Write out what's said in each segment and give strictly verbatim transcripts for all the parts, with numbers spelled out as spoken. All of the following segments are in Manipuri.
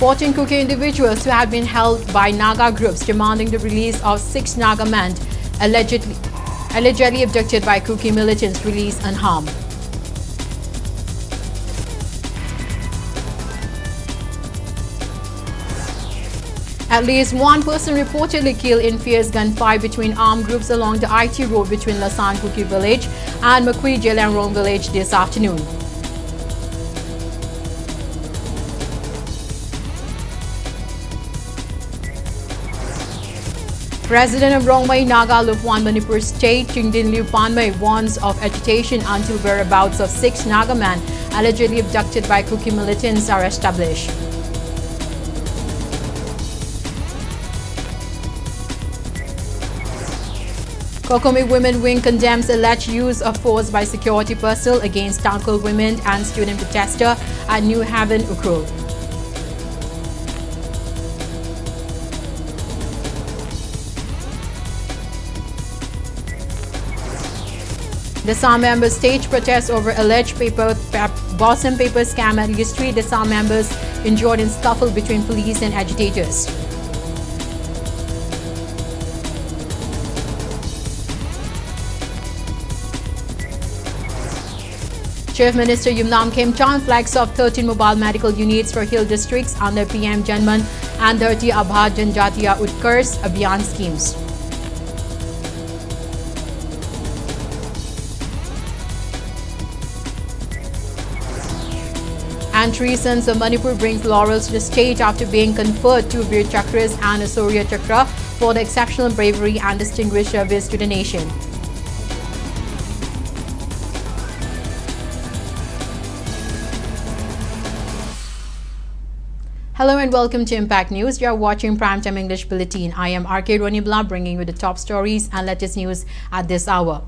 Fourteen Kuki individuals who have been held by Naga groups demanding the release of six Naga men allegedly, allegedly abducted by Kuki militants released unharmed. At least one person reportedly killed in fierce gunfight between armed groups along the I T road between Lasan Kuki village and Makui Jelangrong village this afternoon. President of Rongmei Naga Lupwan Manipur State, Chingdin Liu Panmei, warns of agitation until whereabouts of six Naga men allegedly abducted by Kuki militants are established. Kokomi Women Wing condemns alleged use of force by security personnel against Tangkhul women and student protester at New Haven, Ukhrul. The Assam members stage protests over alleged paper, pa-, Boston paper scam. At least three Assam members injured in scuffle between police and agitators. Chief Minister Yumnam Khemchand flags off thirteen mobile medical units for hill districts under P M Janman and Dharti Aaba Janjatiya Utkarsh Abhiyan schemes. And three sons of Manipur brings laurels to the state after being conferred two Veer Chakras and a Shaurya Chakra for the exceptional bravery and distinguished service to the nation. Hello and welcome to Impact News. You are watching Primetime English Bulletin. I am R K Ronibla, bringing you the top stories and latest news at this hour.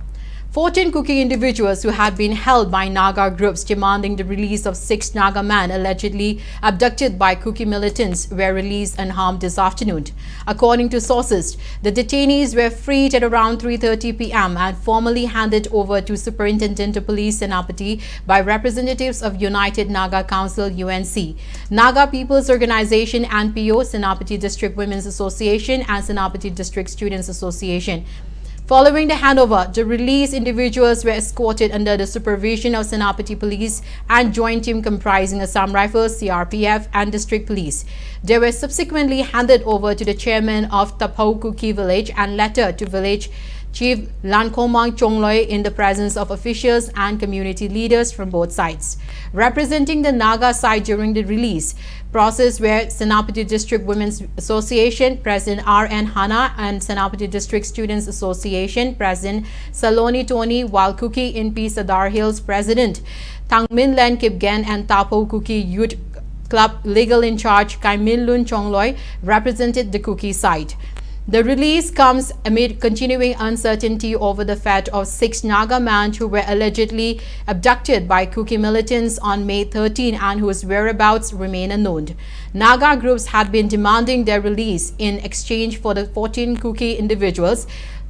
Fourteen Kuki individuals who had been held by Naga groups demanding the release of six Naga men allegedly abducted by Kuki militants were released unharmed this afternoon. According to sources, the detainees were freed at around three thirty p m and formally handed over to Superintendent of Police Senapati by representatives of United Naga Council, U N C, Naga People's Organization, N P O, Senapati District Women's Association, and Senapati District Students Association. Following the handover, the released individuals were escorted under the supervision of Senapati Police and joint team comprising Assam Rifles, C R P F, and District Police. They were subsequently handed over to the chairman of Taphou Kuki village and later to village Chief Lankhomang Chongloi in the presence of officials and community leaders from both sides. Representing the Naga side during the release process were Senapati District Women's Association President R N Hana and Senapati District Students Association President Saloni Tony, while Kuki Inpi Sadar Hills President Thangminlen Kipgen and Taphou Kuki Youth Club legal in charge Kaiminlun Chongloi represented the Kuki side. The release comes amid continuing uncertainty over the fate of six Naga men who were allegedly abducted by Kuki militants on May thirteen and whose whereabouts remain unknown. Naga groups had been demanding their release in exchange for the fourteen Kuki individuals.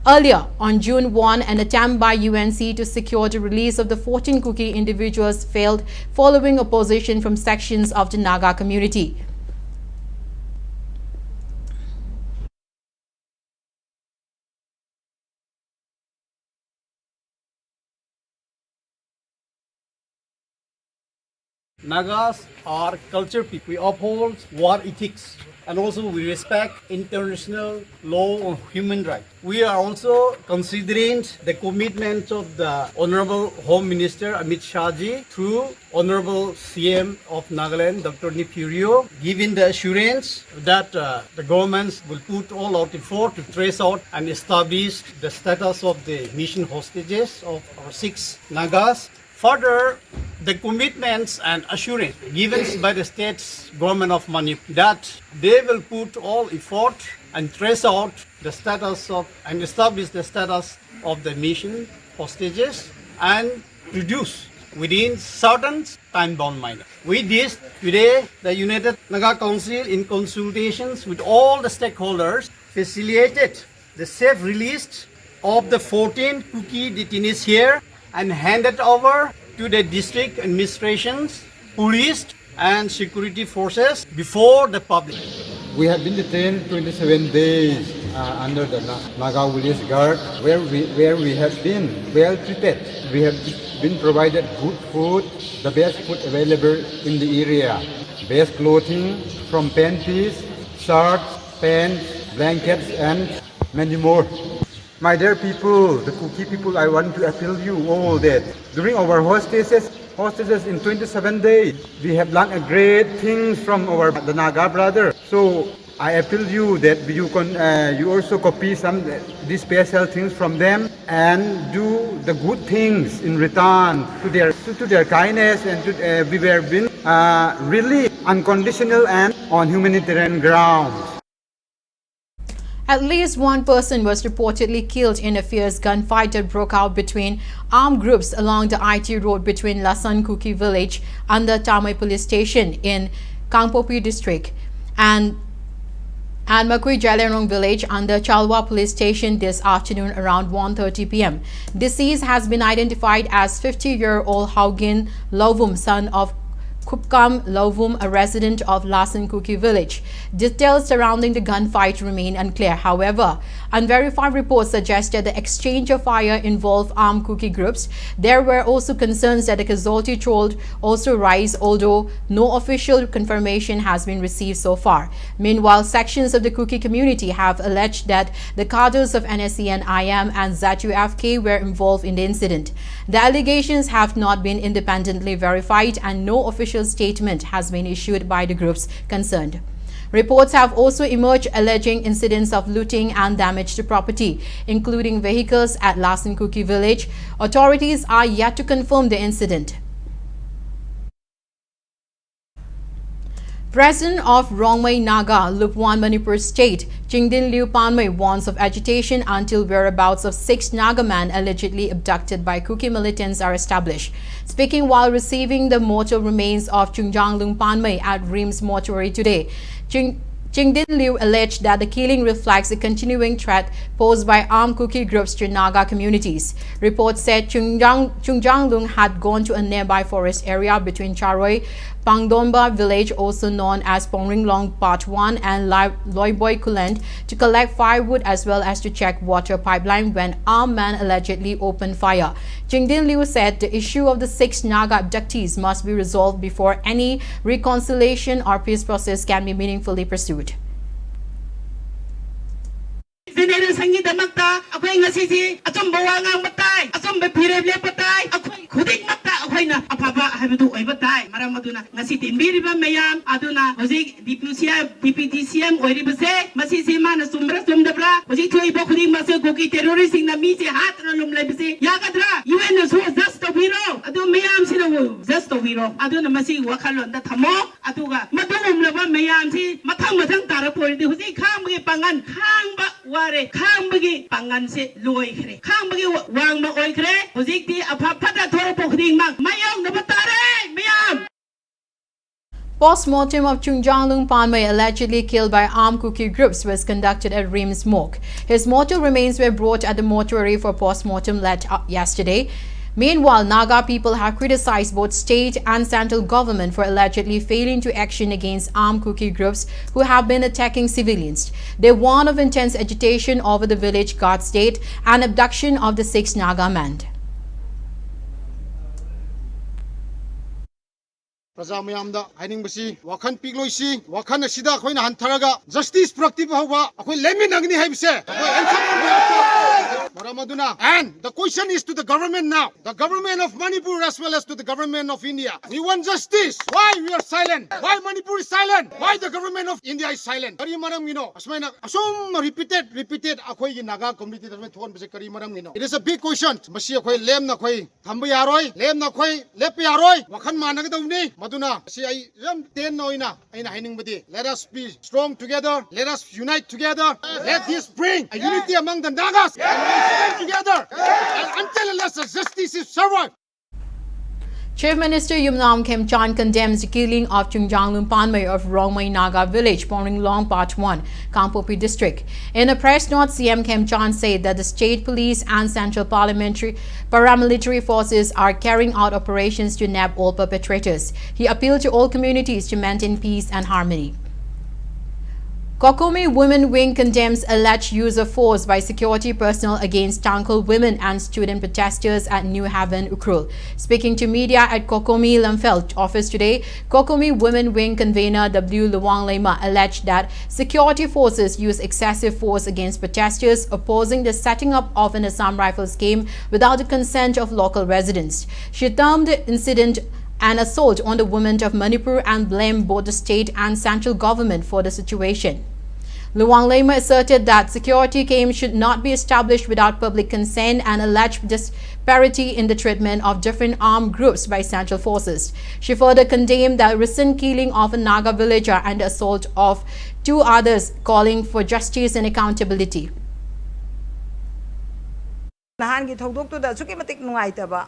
Earlier, on June first, an attempt by U N C to secure the release of the fourteen Kuki individuals failed following opposition from sections of the Naga community. Nagas are culture people. We uphold war ethics and also we respect international law on human rights. We are also considering the commitment of the Honorable Home Minister Amit Shah ji through Honorable C M of Nagaland, Doctor Neiphiu Rio, giving the assurance that uh, the government will put all out effort to trace out and establish the status of the mission hostages of our six Nagas. Further, the commitments and assurance given by the state's government of Manipur that they will put all effort and trace out the status of and establish the status of the mission hostages and produce within certain time-bound manner. With this, today the United Naga Council, in consultations with all the stakeholders, facilitated the safe release of the fourteen Kuki detainees here and handed over to the district administrations, police, and security forces before the public. We have been detained twenty-seven days uh, under the Na- Naga village guard, where we where we have been well treated. We have been provided good food, the best food available in the area, best clothing from panties, shirts, pants, blankets, and many more. My dear people, the Kuki people, I want to appeal you all that during our hostages, hostages in twenty-seven days, we have learned a great things from our the Naga brother. So I appeal you that you can uh, you also copy some uh, these special things from them and do the good things in return to their to, to their kindness and to uh, we were been uh, really unconditional and on humanitarian grounds. At least one person was reportedly killed in a fierce gunfight that broke out between armed groups along the I T road between Lasan Kuki village under Tamei police station in Kangpokpi district and and Makui Jalerong village under Chalwa police station this afternoon around one thirty p m. Deceased has been identified as fifty-year-old Haugin Lovum, son of Kupkam Lovum, a resident of Lasan Kuki village. Details surrounding the gunfight remain unclear. However, unverified reports suggest that the exchange of fire involved armed Kuki groups. There were also concerns that the casualty toll also rise, although no official confirmation has been received so far. Meanwhile, sections of the Kuki community have alleged that the cadres of N S C N I M and Z U F K were involved in the incident. The allegations have not been independently verified and no official statement has been issued by the groups concerned. Reports have also emerged alleging incidents of looting and damage to property, including vehicles at Lasan Kuki village. Authorities are yet to confirm the incident. President of Rongmei Naga, Lupwan Manipur State, Chingdin Liu Panmei warns of agitation until whereabouts of six Naga men allegedly abducted by Kuki militants are established. Speaking while receiving the mortal remains of Chungjang Lung Panmei at RIMS mortuary today, Ching Chingdin Liu alleged that the killing reflects a continuing threat posed by armed Kuki groups to Naga communities. Reports said Chungjang, Chungjang Lung had gone to a nearby forest area between Charoi Pangdomba village, also known as Pongringlong Part one, and Loiboi Kuland to collect firewood as well as to check water pipeline when armed men allegedly opened fire. Chingdin Liu said the issue of the six Naga abductees must be resolved before any reconciliation or peace process can be meaningfully pursued. Generation ꯒꯤꯗꯃꯛꯇ ꯑꯩꯈꯣꯏ ꯉꯁꯤꯁꯤ ꯑꯆꯨꯝꯕ ꯋꯥ ꯉꯥꯡꯕ ꯇꯥꯏ, ꯑꯆꯨꯝꯕ ꯐꯤꯔꯦꯞ ꯂꯦꯞꯄ ꯇꯥꯏ꯫ ꯑꯩꯈꯣꯏ ꯈꯨꯗꯤꯡꯃꯛꯇ ꯑꯩꯈꯣꯏꯅ ꯑꯐꯕ ꯍꯥꯏꯕꯗꯨ ꯑꯣꯏꯕ ꯇꯥꯏ꯫ ꯃꯔꯝ ꯑꯗꯨꯅ ꯉꯁꯤ ꯇꯤꯟꯕꯤꯔꯤꯕ ꯃꯌꯥꯝ ꯑꯗꯨꯅ ꯍꯧꯖꯤꯛ ꯗꯤꯄ꯭ꯌꯨ ꯁꯤ ꯑꯦꯝ, ꯗꯤꯄ꯭ꯌꯨꯇꯤ ꯁꯤ ꯑꯦꯝ ꯑꯣꯏꯔꯤꯕꯁꯦ, ꯃꯁꯤꯁꯦ ꯃꯥꯅ ꯆꯨꯝꯕ꯭ꯔꯥ ꯆꯨꯝꯗꯕ꯭ꯔꯥ? ꯍꯧꯖꯤꯛ ꯊꯣꯛꯏꯕ ꯈꯨꯗꯤꯡꯃꯛꯁꯦ ꯀꯨꯀꯤ ꯇꯦꯔꯣꯔꯤꯁꯁꯤꯡꯅ ꯃꯤꯁꯦ ꯍꯥꯠꯇꯅ ꯂꯨꯝ ꯂꯩꯕꯁꯦ ꯌꯥꯒꯗ꯭ꯔꯥ? ꯌꯨ ꯑꯦꯟꯅꯁꯨ ꯖꯁ ꯇꯧꯕꯤꯔꯣ, ꯑꯗꯨ ꯃꯌꯥꯝꯁꯤꯅ ꯖꯁ ꯇꯧꯕꯤꯔꯣ꯫ ꯑꯗꯨꯅ ꯃꯁꯤ ꯋꯥꯈꯜꯂꯣꯟꯗ ꯊꯝꯃꯣ꯫ ꯑꯗꯨꯒ ꯃꯗꯨꯒꯨꯝꯂꯕ ꯃꯌꯥꯝꯁꯤ ꯃꯊꯪ ꯃꯊꯪ ꯇꯥꯔꯛꯄ ꯑꯣꯏꯔꯗꯤ ꯍꯧꯖꯤꯛ ꯈꯥꯡꯕꯒꯤ ꯄꯥꯡꯒꯜ, ꯈꯥꯡꯕ ꯋꯥꯔꯦ, ꯈꯥꯡꯕꯒꯤ ꯄꯥꯡꯒꯜꯁꯦ ꯂꯣꯏꯈ꯭ꯔꯦ, ꯈꯥꯡꯕꯒꯤ ꯋꯥꯡꯃ ꯑꯣꯏꯈ꯭ꯔꯦ꯫ ꯍꯧꯖꯤꯛꯇꯤ ꯑꯐ ꯐꯠꯇ ꯊꯣꯔꯛꯄ ꯈꯨꯗꯤꯡꯃꯛ ꯃꯥꯌꯣꯛꯅꯕ ꯇꯥꯔꯦ ꯃꯌꯥꯝ꯫ Post-mortem of Chungjang Lung Panmei, allegedly killed by armed Kuki groups, was conducted at RIMS morgue. His mortal remains were brought at the mortuary for post-mortem late, uh, yesterday. Meanwhile, Naga people have criticized both state and central government for allegedly failing to action against armed Kuki groups who have been attacking civilians. They warn of intense agitation over the village guard state and abduction of the six Naga men. ꯄ꯭ꯔꯖꯥ ꯃꯌꯥꯝꯗ ꯍꯥꯏꯅꯤꯡꯕꯁꯤ, ꯋꯥꯈꯜ ꯄꯤꯛꯂꯣꯏꯁꯤ, ꯋꯥꯈꯜ ꯑꯁꯤꯗ ꯑꯩꯈꯣꯏꯅ ꯍꯟꯊꯔꯒ ꯖꯁꯇꯤꯁ ꯄꯨꯔꯛꯇ꯭ꯔꯤꯕ ꯐꯥꯎꯕ ꯑꯩꯈꯣꯏ ꯂꯦꯞꯃꯤꯟꯅꯒꯅꯤ ꯍꯥꯏꯕꯁꯦ ꯑꯩꯈꯣꯏ ꯑꯦꯟꯊꯝ ꯉꯝꯕ ꯅꯠꯇꯦ꯫ ꯃꯔꯝ ꯑꯗꯨꯅ, and the question is to the government now, the government of Manipur as well as to the government of India, we want justice. Why we are silent? Why Manipur is silent? Why the government of India is silent? ꯀꯔꯤ ꯃꯔꯝꯒꯤꯅꯣ ꯑꯁꯨꯃꯥꯏꯅ ꯑꯁꯨꯝ repeated repeated ꯑꯩꯈꯣꯏꯒꯤ ꯅꯥꯒꯥ ꯀꯝꯃ꯭ꯌꯨꯅꯤꯇꯤꯗ ꯑꯁꯨꯃꯥꯏꯅ ꯊꯣꯛꯍꯟꯕꯁꯦ ꯀꯔꯤ ꯃꯔꯝꯒꯤꯅꯣ? It is a big question. ꯃꯁꯤ ꯑꯩꯈꯣꯏ ꯂꯦꯝꯅ ꯑꯩꯈꯣꯏ ꯊꯝꯕ ꯌꯥꯔꯣꯏ, ꯂꯦꯝꯅ ꯑꯩꯈꯣꯏ ꯂꯦꯞꯄ ꯌꯥꯔꯣꯏ, ꯋꯥꯈꯜ ꯃꯥꯟꯅꯒꯗꯧꯕꯅꯤ꯫ ꯃꯗꯨ ꯑꯗꯨꯅ ꯁꯤ ꯑꯩ ꯌꯥꯝ ꯇꯦꯟꯅ ꯑꯣꯏꯅ ꯑꯩꯅ ꯍꯥꯏꯅꯤꯡꯕꯗꯤ, let us be strong together, let us unite together, let this bring a unity among the Nagas, and we stand together and until unless the justice is served. Chief Minister Yumnam Khemchand condemns the killing of Chungjang Lumpanmei of Rongmei Naga village, Ponringlong Part one, Kangpokpi District. In a press note, C M Khemchand said that the state police and central parliamentary paramilitary forces are carrying out operations to nab all perpetrators. He appealed to all communities to maintain peace and harmony. Kokomi Women Wing condemns alleged use of force by security personnel against Tangkhul women and student protesters at New Haven, Ukhrul. Speaking to media at Kokomi Lamphel office today, Kokomi Women Wing convener W Luwang Lema alleged that security forces use excessive force against protesters opposing the setting up of an Assam Rifles camp without the consent of local residents. She termed the incident an assault on the women of Manipur and blamed both the state and central government for the situation. Luwang Lema asserted that security camps should not be established without public consent and alleged disparity in the treatment of different armed groups by central forces. She further condemned the recent killing of a Naga villager and the assault of two others, calling for justice and accountability. ꯅꯍꯥꯟꯒꯤ ꯊꯧꯗꯣꯛꯇꯨꯗ ꯑꯁꯨꯛꯀꯤ ꯃꯇꯤꯛ ꯅꯨꯡꯉꯥꯏꯇꯕ,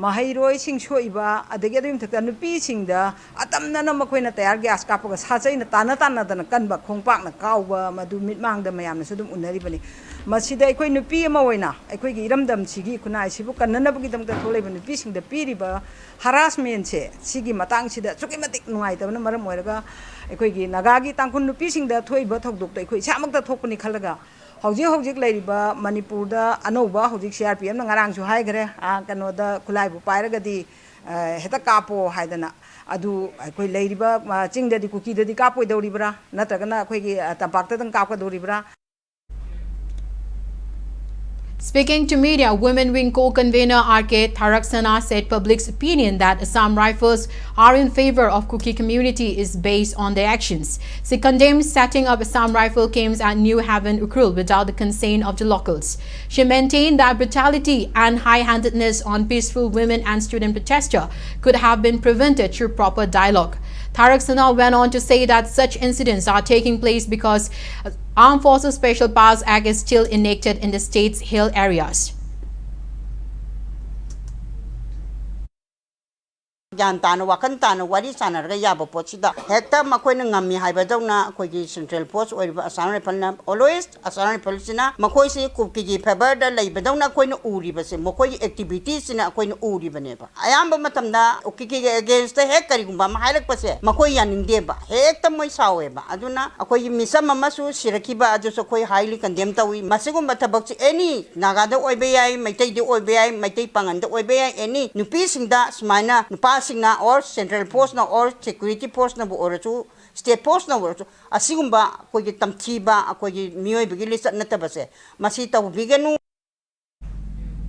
ꯃꯍꯩꯔꯣꯏꯁꯤꯡ ꯁꯣꯛꯏꯕ, ꯑꯗꯒꯤ ꯑꯗꯨꯒꯤ ꯃꯊꯛꯇ ꯅꯨꯄꯤꯁꯤꯡꯗ ꯑꯇꯝꯅꯅ ꯃꯈꯣꯏꯅ ꯇꯌꯥꯔ ꯒ꯭ꯌꯥꯁ ꯀꯥꯞꯄꯒ ꯁꯥꯖꯩꯅ ꯇꯥꯟꯅ ꯇꯥꯟꯅꯗꯅ ꯀꯟꯕ, ꯈꯣꯡꯄꯥꯛꯅ ꯀꯥꯎꯕ, ꯃꯗꯨ ꯃꯤꯠꯃꯥꯡꯗ ꯃꯌꯥꯝꯅꯁꯨ ꯑꯗꯨꯝ ꯎꯅꯔꯤꯕꯅꯤ꯫ ꯃꯁꯤꯗ ꯑꯩꯈꯣꯏ ꯅꯨꯄꯤ ꯑꯃ ꯑꯣꯏꯅ ꯑꯩꯈꯣꯏꯒꯤ ꯏꯔꯝꯗꯝꯁꯤꯒꯤ ꯈꯨꯟꯅꯥꯏꯁꯤꯕꯨ ꯀꯟꯅꯅꯕꯒꯤꯗꯃꯛꯇ ꯊꯣꯛꯂꯛꯏꯕ ꯅꯨꯄꯤꯁꯤꯡꯗ ꯄꯤꯔꯤꯕ ꯍꯔꯥꯁꯃꯦꯟꯁꯦ, ꯁꯤꯒꯤ ꯃꯇꯥꯡꯁꯤꯗ ꯑꯁꯨꯛꯀꯤ ꯃꯇꯤꯛ ꯅꯨꯡꯉꯥꯏꯇꯕꯅ ꯃꯔꯝ ꯑꯣꯏꯔꯒ ꯑꯩꯈꯣꯏꯒꯤ ꯅꯥꯒꯥꯒꯤ ꯇꯥꯡꯈꯨꯜ ꯅꯨꯄꯤꯁꯤꯡꯗ ꯊꯣꯛꯏꯕ ꯊꯧꯗꯣꯛꯇꯣ ꯑꯩꯈꯣꯏ ꯏꯁꯥꯃꯛꯇ ꯊꯣꯛꯄꯅꯤ ꯈꯜꯂꯒ ꯍꯧꯖꯤꯛ ꯍꯧꯖꯤꯛ ꯂꯩꯔꯤꯕ ꯃꯅꯤꯄꯨꯔꯗ ꯑꯅꯧꯕ ꯍꯧꯖꯤꯛ ꯁꯤ ꯑꯥꯔ ꯄꯤ ꯑꯦꯐꯅ ꯉꯔꯥꯡꯁꯨ ꯍꯥꯏꯈ꯭ꯔꯦ, ꯑꯥ, ꯀꯩꯅꯣꯗ ꯈꯨꯠꯂꯥꯏꯕꯨ ꯄꯥꯏꯔꯒꯗꯤ, ꯑ, ꯍꯦꯛꯇ ꯀꯥꯞꯄꯣ ꯍꯥꯏꯗꯅ꯫ ꯑꯗꯨ ꯑꯩꯈꯣꯏ ꯂꯩꯔꯤꯕ, ꯑ, ꯆꯤꯡꯗꯗꯤ, ꯀꯨꯀꯤꯗꯗꯤ ꯀꯥꯞꯄꯣꯏꯗꯧꯔꯤꯕ꯭ꯔꯥ? ꯅꯠꯇ꯭ꯔꯒꯅ ꯑꯩꯈꯣꯏꯒꯤ, ꯑ, ꯇꯝꯄꯥꯛꯇꯗꯪ ꯀꯥꯞꯀꯗꯧꯔꯤꯕ꯭ꯔꯥ? Speaking to media, Women Wing co-convener R K Tharaksana said public's opinion that Assam Rifles are in favor of Kuki community is based on their actions. She condemned setting up Assam Rifle camps at New Haven, Ukhrul without the consent of the locals. She maintained that brutality and high-handedness on peaceful women and student protester could have been prevented through proper dialogue. Tharaksana went on to say that such incidents are taking place because Armed Forces Special Powers Act is still enacted in the state's hill areas. ꯒ꯭ꯌꯥꯟ ꯇꯥꯅ, ꯋꯥꯈꯜ ꯇꯥꯅ ꯋꯥꯔꯤ ꯁꯥꯟꯅꯔꯒ ꯌꯥꯕ ꯄꯣꯠꯁꯤꯗ ꯍꯦꯛꯇ ꯃꯈꯣꯏꯅ ꯉꯝꯃꯤ ꯍꯥꯏꯕꯗꯧꯅ ꯑꯩꯈꯣꯏꯒꯤ ꯁꯦꯟꯇ꯭ꯔꯦꯜ ꯐꯣꯔꯁ ꯑꯣꯏꯔꯤꯕ ꯑꯁꯥꯝ ꯔꯥꯏꯐꯜꯅ ꯑꯣꯜꯋꯦꯁ ꯑꯁꯥꯝ ꯔꯥꯏꯐꯜꯁꯤꯅ ꯃꯈꯣꯏꯁꯤ ꯀꯨꯀꯤꯒꯤ ꯐꯦꯚꯔꯗ ꯂꯩꯕꯗꯧꯅ ꯑꯩꯈꯣꯏꯅ ꯎꯔꯤꯕꯁꯦ, ꯃꯈꯣꯏꯒꯤ ꯑꯦꯛꯇꯤꯚꯤꯇꯤꯁꯁꯤꯅ ꯑꯩꯈꯣꯏꯅ ꯎꯔꯤꯕꯅꯦꯕ꯫ ꯑꯌꯥꯝꯕ ꯃꯇꯝꯗ ꯀꯨꯀꯤꯒꯤ ꯑꯦꯒꯦꯟꯁꯇ ꯍꯦꯛ ꯀꯔꯤꯒꯨꯝꯕ ꯑꯃ ꯍꯥꯏꯔꯛꯄꯁꯦ ꯃꯈꯣꯏ ꯌꯥꯅꯤꯡꯗꯦꯕ, ꯍꯦꯛꯇ ꯃꯣꯏ ꯁꯥꯎꯋꯦꯕ꯫ ꯑꯗꯨꯅ ꯑꯩꯈꯣꯏꯒꯤ ꯃꯤꯆꯝ ꯑꯃꯁꯨ ꯁꯤꯔꯛꯈꯤꯕ ꯑꯗꯨꯁꯨ ꯑꯩꯈꯣꯏ ꯍꯥꯏꯂꯤ ꯀꯟꯗꯦꯝ ꯇꯧꯏ꯫ ꯃꯁꯤꯒꯨꯝꯕ ꯊꯕꯛꯁꯤ ꯑꯦꯅꯤ ꯅꯥꯒꯥꯗ ꯑꯣꯏꯕ ꯌꯥꯏ, ꯃꯩꯇꯩꯗ ꯑꯣꯏꯕ ꯌꯥꯏ, ꯃꯩꯇꯩ ꯄꯥꯉꯟꯗ ꯑꯣꯏꯕ ꯌꯥꯏ, ꯑꯦꯅꯤ ꯅꯨꯄꯤꯁꯤꯡꯗ ꯁꯨꯃꯥꯏꯅ ꯅꯨꯄꯥꯁꯤꯡꯅ ꯑꯣꯔ ꯁꯦꯟꯇ꯭ꯔꯦꯜ ꯐꯣꯔꯁꯅ ꯑꯣꯔ ꯁꯦꯀ꯭ꯌꯨꯔꯤꯇꯤ ꯐꯣꯔꯁꯅꯕꯨ ꯑꯣꯏꯔꯁꯨ, ꯁ꯭ꯇꯦꯠ ꯐꯣꯔꯁꯅꯕꯨ ꯑꯣꯏꯔꯁꯨ, ꯑꯁꯤꯒꯨꯝꯕ ꯑꯩꯈꯣꯏꯒꯤ ꯇꯝꯊꯤꯕ, ꯑꯩꯈꯣꯏꯒꯤ ꯃꯤꯑꯣꯏꯕꯒꯤ ꯂꯤꯆꯠ ꯅꯠꯇꯕꯁꯦ ꯃꯁꯤ ꯇꯧꯕꯤꯒꯅꯨ꯫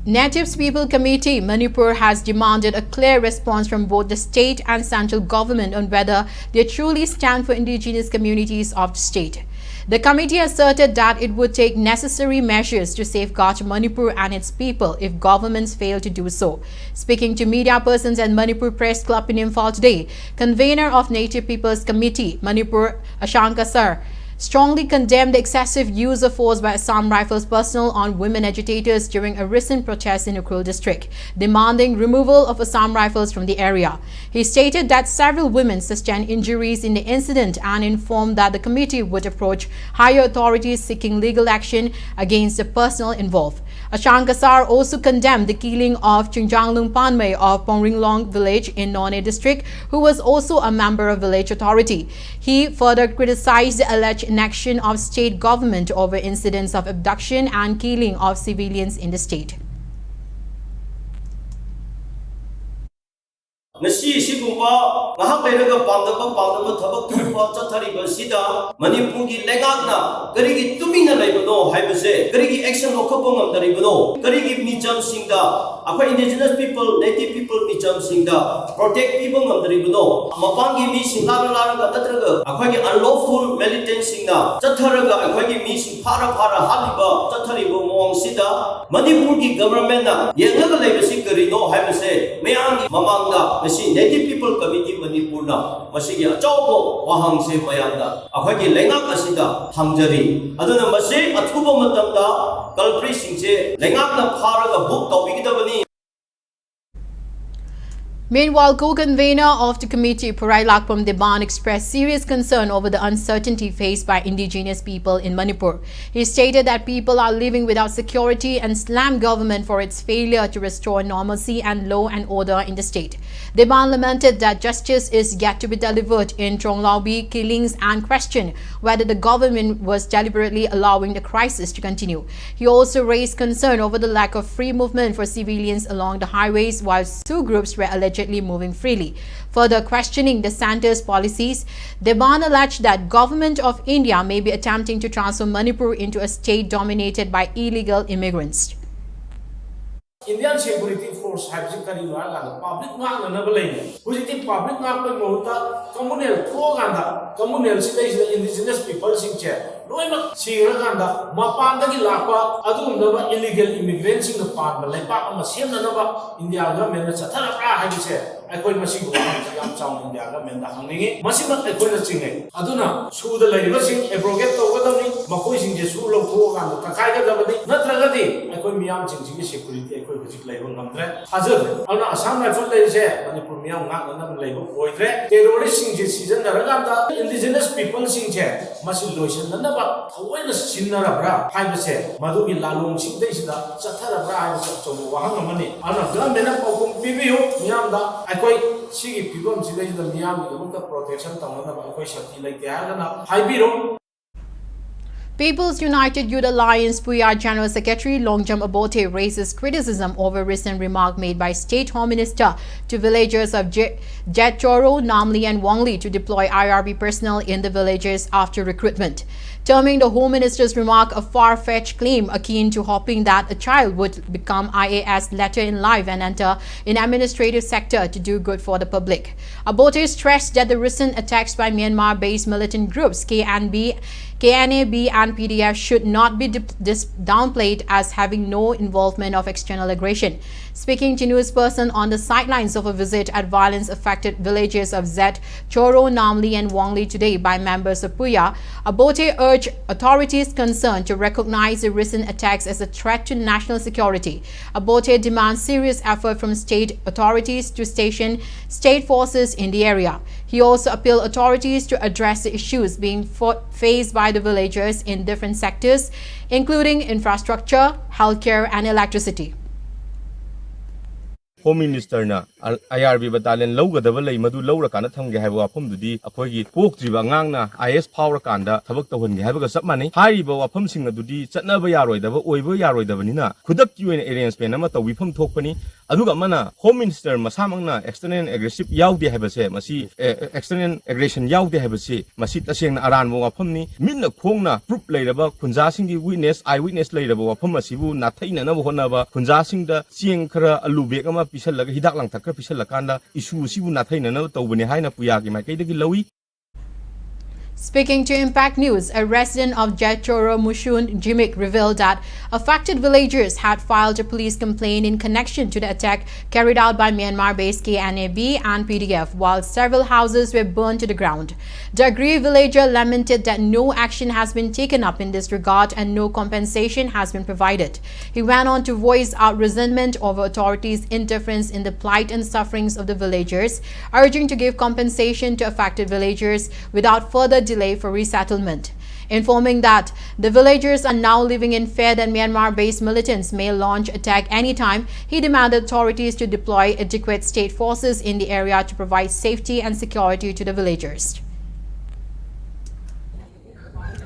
Natives People Committee Manipur has demanded a clear response from both the state and central government on whether they truly stand for indigenous communities of the state. The committee asserted that it would take necessary measures to safeguard Manipur and its people if governments fail to do so. Speaking to media persons at Manipur Press Club in Imphal today, convener of Native People's Committee Manipur, Ashanka Sar, strongly condemned the excessive use of force by Assam Rifles personnel on women agitators during a recent protest in Ukhrul district, demanding removal of Assam Rifles from the area. He stated that several women sustained injuries in the incident and informed that the committee would approach higher authorities seeking legal action against the personnel involved. Ashanka Sar also condemned the killing of Chungjanglung Panmei of Pongringlong village in Noney district, who was also a member of village authority. He further criticized the alleged inaction of state government over incidents of abduction and killing of civilians in the state. ꯉꯁꯤ ꯁꯤꯒꯨꯝꯕ ꯉꯥꯏꯍꯥꯛ ꯂꯩꯔꯒ ꯄꯥꯝꯗꯕ ꯄꯥꯝꯗꯕ ꯊꯕꯛ ꯊꯣꯛꯄ ꯆꯠꯊꯔꯤꯕ ꯑꯁꯤꯗ ꯃꯅꯤꯄꯨꯔꯒꯤ ꯂꯩꯉꯥꯛꯅ ꯀꯔꯤꯒꯤ ꯇꯨꯃꯤꯟꯅ ꯂꯩꯕꯅꯣ ꯍꯥꯏꯕꯁꯦ, ꯀꯔꯤꯒꯤ action ꯂꯧꯈꯠꯄ ꯉꯝꯗꯔꯤꯕꯅꯣ, ꯀꯔꯤꯒꯤ ꯃꯤꯆꯝꯁꯤꯡꯗ, ꯑꯩꯈꯣꯏ indigenous people, native people ꯃꯤꯆꯝꯁꯤꯡꯗ protect ꯄꯤꯕ ꯉꯝꯗꯔꯤꯕꯅꯣ? ꯃꯄꯥꯟꯒꯤ ꯃꯤꯁꯤꯡ ꯂꯥꯛꯂ ꯂꯥꯛꯂꯒ ꯅꯠꯇ꯭ꯔꯒ ꯑꯩꯈꯣꯏꯒꯤ unlawful militantꯁꯤꯡꯅ ꯆꯠꯊꯔꯒ ꯑꯩꯈꯣꯏꯒꯤ ꯃꯤꯁꯤꯡ ꯐꯥꯔ ꯐꯥꯔ ꯍꯥꯠꯂꯤꯕ ꯆꯠꯊꯔꯤꯕ ꯃꯑꯣꯡꯁꯤꯗ ꯃꯅꯤꯄꯨꯔꯒꯤ governmentꯅ ꯌꯦꯡꯂꯒ ꯂꯩꯕꯁꯤ ꯀꯔꯤꯅꯣ ꯍꯥꯏꯕꯁꯦ ꯃꯌꯥꯝꯒꯤ ꯃꯃꯥꯡꯗ ꯉꯁꯤ Native People Committee ꯃꯅꯤꯄꯨꯔꯅ ꯃꯁꯤꯒꯤ ꯑꯆꯧꯕ ꯋꯥꯍꯪꯁꯦ ꯃꯌꯥꯝꯗ ꯑꯩꯈꯣꯏꯒꯤ ꯂꯩꯉꯥꯛ ꯑꯁꯤꯗ ꯊꯝꯖꯔꯤ꯫ ꯑꯗꯨꯅ ꯃꯁꯤ ꯑꯊꯨꯕ ꯃꯇꯝꯗ culpritꯁꯤꯡꯁꯦ ꯂꯩꯉꯥꯛꯅ ꯐꯥꯔꯒ book ꯇꯧꯕꯤꯒꯗꯕꯅꯤ꯫ Meanwhile, co-convener of the committee, Phurai Lakpam Deban, expressed serious concern over the uncertainty faced by indigenous people in Manipur. He stated that people are living without security and slammed government for its failure to restore normalcy and law and order in the state. Deban lamented that justice is yet to be delivered in Tronglaobi killings and questioned whether the government was deliberately allowing the crisis to continue. He also raised concern over the lack of free movement for civilians along the highways, while two groups were allegedly moving freely. Further questioning the centre's policies, Deban alleged that Government of India may be attempting to transform Manipur into a state dominated by illegal immigrants. Indian Security Force ꯍꯥꯏꯕꯁꯤ ꯀꯔꯤꯅꯣ ꯍꯥꯏꯔꯀꯥꯟꯗ public ꯉꯥꯛꯅꯅꯕ ꯂꯩꯅꯤ꯫ ꯍꯧꯖꯤꯛꯇꯤ public ꯉꯥꯛꯄꯒꯤ ꯃꯍꯨꯠꯇ communal ꯊꯣꯛꯑꯀꯥꯟꯗ communal ꯁꯤꯗꯩꯁꯤꯗ indigenous people ꯁꯤꯡꯁꯦ ꯂꯣꯏꯅꯃꯛ ꯁꯤꯈ꯭ꯔꯀꯥꯟꯗ ꯃꯄꯥꯟꯗꯒꯤ ꯂꯥꯛꯄ ꯑꯗꯨꯒꯨꯝꯂꯕ illegal immigrant ꯁꯤꯡꯅ ꯄꯥꯟꯕ ꯂꯩꯕꯥꯛ ꯑꯃ ꯁꯦꯝꯅꯅꯕ India government ꯅ ꯆꯠꯊꯔꯕ꯭ꯔꯥ ꯍꯥꯏꯕꯁꯦ ꯑꯩꯈꯣꯏ ꯃꯁꯤꯒꯤ ꯋꯥꯐꯝꯁꯤ ꯌꯥꯝ ꯆꯥꯎꯅ India government ꯗ ꯍꯪꯅꯤꯡꯉꯤ꯫ ꯃꯁꯤꯃꯛ ꯑꯩꯈꯣꯏꯅ ꯆꯤꯡꯅꯩ꯫ ꯑꯗꯨꯅ ꯁꯨꯗ ꯂꯩꯔꯤꯕꯁꯤꯡ abrogate ꯇꯧꯒꯗꯕꯅꯤ꯫ ꯃꯈꯣꯏꯁꯤꯡꯁꯦ ꯁꯨ ꯂꯧꯊꯣꯛꯑꯀꯥꯟꯗ ꯇꯛꯈꯥꯏꯒꯗꯕꯅꯤ꯫ ꯅꯠꯇ꯭ꯔꯒꯗꯤ ꯑꯩꯈꯣꯏ ꯃꯤꯌꯥꯝꯁꯤꯡꯁꯤꯒꯤ security ꯑꯩꯈꯣꯏ ꯍꯧꯖꯤꯛ ꯂꯩꯕ ꯉꯝꯗ꯭ꯔꯦ꯫ ꯊꯥꯖꯗ꯭ꯔꯦ꯫ ꯑꯗꯨꯅ Assam Rifle ꯂꯩꯔꯤꯁꯦ ꯃꯅꯤꯄꯨꯔ ꯃꯤꯌꯥꯝ ꯉꯥꯛꯅꯅꯕ ꯂꯩꯕ ꯑꯣꯏꯗ꯭ꯔꯦ꯫ Terrorist ꯁꯤꯡꯁꯦ ꯁꯤꯖꯤꯟꯅꯔꯀꯥꯟꯗ indigenous people ꯁꯤꯡꯁꯦ ꯃꯁꯤ ꯂꯣꯏꯁꯤꯟꯅꯅꯕ ꯊꯑꯣꯏꯅ ꯁꯤꯟꯅꯔꯕ꯭ꯔꯥ ꯍꯥꯏꯕꯁꯦ ꯃꯗꯨꯒꯤ ꯂꯥꯂꯣꯡꯁꯤꯡꯗꯩꯁꯤꯗ ꯆꯠꯊꯔꯕ꯭ꯔꯥ ꯍꯥꯏꯕꯁꯦ ꯑꯆꯧꯕ ꯋꯥꯍꯪ ꯑꯃꯅꯤ꯫ ꯑꯗꯨꯅ government ꯅ ꯄꯥꯎꯈꯨꯝ ꯄꯤꯕꯤꯌꯨ ꯃꯤꯌꯥꯝꯗ꯫ ꯑꯩꯈꯣꯏ ꯁꯤꯒꯤ ꯐꯤꯕꯝꯁꯤꯗꯩꯁꯤꯗ ꯃꯤꯌꯥꯝꯒꯤꯗꯃꯛꯇ protection ꯇꯧꯅꯅꯕ ꯑꯩꯈꯣꯏ ꯁꯛꯇꯤ ꯂꯩꯇꯦ ꯍꯥꯏꯔꯒꯅ ꯍꯥꯏꯕꯤꯔꯣ꯫ People's United Youth Alliance Puya General Secretary Longjam Abote raises criticism over recent remark made by State Home Minister to villagers of Je- Jetchoro, Namli and Wangli to deploy I R B personnel in the villages after recruitment, terming the Home Minister's remark a far-fetched claim akin to hoping that a child would become I A S later in life and enter in administrative sector to do good for the public. Abote stressed that the recent attacks by Myanmar-based militant groups K N B, K N A B and P D F should not be dip- dis- downplayed as having no involvement of external aggression. Speaking to news person on the sidelines of a visit at violence-affected villages of Zet, Choro, Namli and Wangli today by members of Puya, Abote urged authorities concerned to recognize the recent attacks as a threat to national security. Abote demands serious effort from state authorities to station state forces in the area. He also appealed authorities to address the issues being fo- faced by the villagers in different sectors, including infrastructure, healthcare, and electricity. Home Ministerꯅ I R B battalion ꯂꯧꯒꯗꯕ ꯂꯩ, ꯃꯗꯨ ꯂꯧꯔꯀꯥꯟꯗ ꯊꯝꯒꯦ ꯍꯥꯏꯕ ꯋꯥꯐꯝꯗꯨꯗꯤ ꯑꯩꯈꯣꯏꯒꯤ ꯄꯣꯛꯇ꯭ꯔꯤꯕ ꯑꯉꯥꯡꯅ I A S ꯐꯥꯎꯔꯀꯥꯟꯗ ꯊꯕꯛ ꯇꯧꯍꯟꯒꯦ ꯍꯥꯏꯕꯒ ꯆꯞ ꯃꯥꯟꯅꯩ꯫ ꯍꯥꯏꯔꯤꯕ ꯋꯥꯐꯝꯁꯤꯡ ꯑꯗꯨꯗꯤ ꯆꯠꯅꯕ ꯌꯥꯔꯣꯏꯗꯕ, ꯑꯣꯏꯕ ꯌꯥꯔꯣꯏꯗꯕꯅꯤꯅ ꯈꯨꯗꯛꯀꯤ ꯑꯣꯏꯅ arrangement ꯑꯃ ꯇꯧꯕꯤꯐꯝ ꯊꯣꯛꯄꯅꯤ꯫ ꯑꯗꯨꯒ ꯑꯃꯅ Home Minister ꯃꯁꯥꯃꯛꯅ external aggressive ꯌꯥꯎꯗꯦ ꯍꯥꯏꯕꯁꯦ, ꯃꯁꯤ external aggression ꯌꯥꯎꯗꯦ ꯍꯥꯏꯕꯁꯤ, ꯃꯁꯤ ꯇꯁꯦꯡꯅ ꯑꯔꯥꯟꯕ ꯋꯥꯐꯝꯅꯤ꯫ ꯃꯤꯠꯅ ꯈꯣꯡꯅ proof ꯂꯩꯔꯕ ꯈꯨꯟꯖꯥꯁꯤꯡꯒꯤ witness, eye witness ꯂꯩꯔꯕ ꯋꯥꯐꯝ ꯑꯁꯤꯕꯨ ꯅꯥꯊꯩꯅꯅꯕ ꯍꯣꯠꯅꯕ, ꯈꯨꯟꯖꯥꯁꯤꯡꯗ ꯆꯦꯡ ꯈꯔ, ꯑꯂꯨ bag ꯑꯃ ꯄꯤꯁꯜꯂꯒ, ꯍꯤꯗꯥꯛ ꯂꯥꯡꯊꯛ ꯈꯔ ꯄꯤꯁꯜꯂꯀꯥꯟꯗ issue ꯑꯁꯤꯕꯨ ꯅꯥꯊꯩꯅꯅꯕ ꯇꯧꯕꯅꯤ ꯍꯥꯏꯅ ꯄꯨꯌꯥꯒꯤ ꯃꯥꯏꯀꯩꯗꯒꯤ ꯂꯧꯏ꯫ Speaking to Impact News, a resident of Jaichoro Mushun Jimik revealed that affected villagers had filed a police complaint in connection to the attack carried out by Myanmar-based K N A B and P D F, while several houses were burned to the ground. The aggrieved villager lamented that no action has been taken up in this regard and no compensation has been provided. He went on to voice out resentment over authorities' indifference in the plight and sufferings of the villagers, urging to give compensation to affected villagers without further delay for resettlement. Informing that the villagers are now living in fear that Myanmar-based militants may launch attack anytime, he demanded authorities to deploy adequate state forces in the area to provide safety and security to the villagers.